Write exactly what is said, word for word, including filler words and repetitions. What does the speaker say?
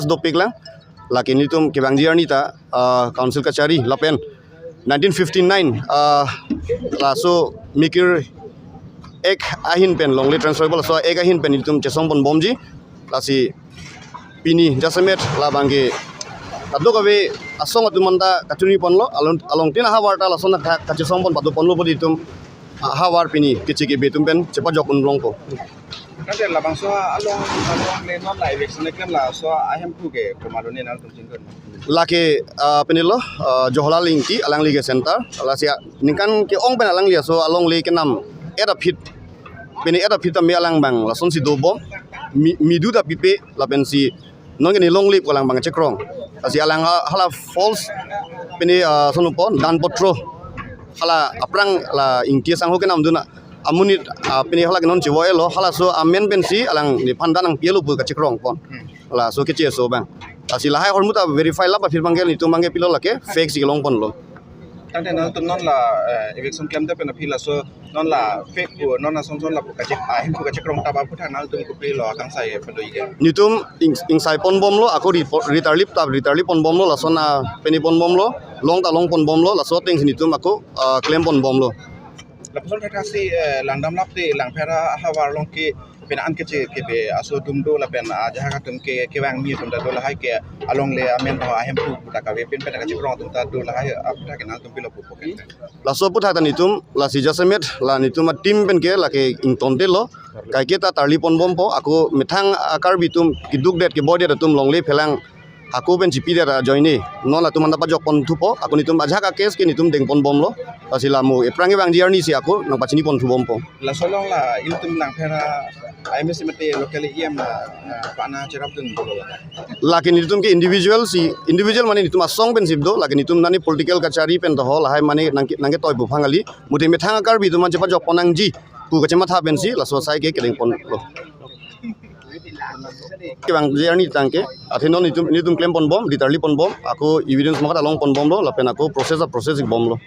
dopik lang. Lake nelitum kevangji arni ta, ah, council kachari lapen nineteen fifty-nine, ah, laso mikir ek ahin pen longle transferable, laso ek ahin pen nelitum chesong ponbomji. Lasi pini jasemet labangke kadokave asong atum anta kachini ponlo, along, alongtin ahavar ta lason athak kachesong pon pado ponlo pu nelitum ahavar pini keche kebe atum pen chepajok un longpo. Tangte labangso along, alongle non la eviction keklem laso ahemphu ke komat lo ne nangtum chingkir? Lake, ah, pini lo, ah, Jawaharlal Ingti alangli ke center, lasi ningkan ke-ong pen alangli laso alongle kenam et aphi, pini et aphi tame alang abang lasonsi dobom, mi, midu ta pipe lapensi nonke ne longle pu alang abang chekrong. Lasi alang ha-, hala false pini, ah, sonupon dan potro hala aphrang la Ingti asangho kenamdun amonit, ah, pini hala ke non chivo elo, halaso amen pensi alang nephan dan nangpilo pu kachekrong pon. Laso kecheso abang. Lasi lahai ahormu ta verify lap aphi abangke nelitum abangke pilo lake fake si kelong ponlo. Tangte nangtum non la, eh, eviction klemdet pen aphi laso non la fake pu, non ason son lapu kache-, ahemphu kachekrong ta ba aphuthak nangtum kopilo akangsai pado ike? Nelitum ing-, ingsai ponbomlo, ako ri-, ritarlip ta ritarlip ponbomlo, lason a pini ponbomlo, long ta long ponbomlo, laso atengsi nelitum ako, ah, klem ponbomlo. Lapuson thakthaksi, eh, langdam lapte Langpher ahavar along ke pen an keche kebe aso atum do lapen ajahak atum ke kevangmi atum ta do, lahai ke alongle amen ta ahemphu pu ta kave pen pen kachekrong atum ta do, lahai aphuthak ke nangtum pilo pupo ke? Laso aphuthak ta nelitum lasi jasemet la nelitum a-team pen ke lake ingtontelo, kaike ta tarlip ponbompo, ako methang a-Karbi atum keduk det keboi det atum longle phelang ako pen chipi det ajoine non latum anta pajok pon thupo, ako nelitum ajahak a-case ke nelitum deng ponbomlo. Lasi la mo ephrang kevangji arnisi ako nangpachini pon thubompo. Laso along la ilitum Langpher a-M A C mate local E M la, ah, pana cherapdun dolo? Lake nelitum ke individual si, individual mane nelitum asong pensi do, lake nelitum nani political kachari pen doho, lahai mane nangke, nangketoi pu aphan kali, mate methang a-Karbi atum an chepajok pon nangji pu kachematha pensi laso asai ke kedeng ponlo. Kevangji arni tangke, athe non nelitum, nelitum klem ponbom, ritarlip ponbom, ako evidence makat along ponbomlo, lapen ako process a process bomlo.